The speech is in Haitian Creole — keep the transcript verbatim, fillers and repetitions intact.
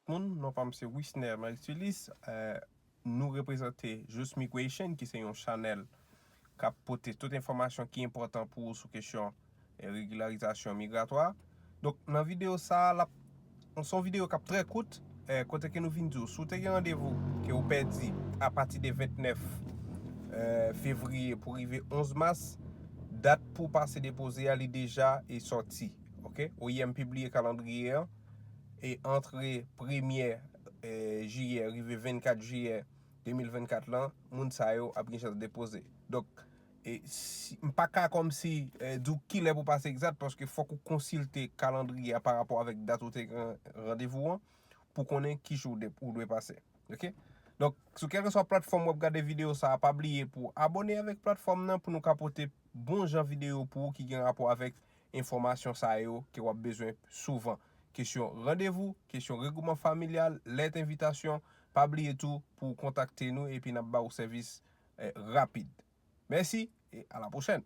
moun, non pa m se Wisner Maritilis. Eh, nou reprezante Just Migration, ki se yon chanèl k ap pote tout enfòmasyon ki enpòtan pou ou sou kesyon eh, regilarizasyon migratwa. Donk, nan videyo sa a, l ap, se yon videyo k ap trè kout, eh, kote ke nou vin di w, si w te gen randevou ke w pèdi apati de vennèf eh, fevriye pou rive onz mas, dat pou w pase depoze a, li deja e sòti. Oke? O I M pibliye kalandriye an, e antre premye eh, jiyè rive vennkat jiyè de mil vennkat lan, moun sa yo ap gen chans depoze. Donk, e si, m pa ka kòmsi eh, di w kilè pou pase egzat, paske fòk ou konsilte kalandriye a pa rapò avèk dat ou te gen randevou an, pou konnen ki jou ou de- ou dwe pase. Oke? Donk, sou kèlkeswa platfòm w ap gade videyo sa a, pa bliye pou w abòne avèk platfòm nan pou nou ka pote bon jan videyo pou ou ki gen rapò avèk enfòmasyon sa yo ke w ap bezwen souvan. Kesyon randevou, kesyon regwoupman familyal, lèt envitasyon, pa bliye tou pou w kontakte nou epi n ap ba w sèvis eh, rapid. Mèsi e a la pwochèn.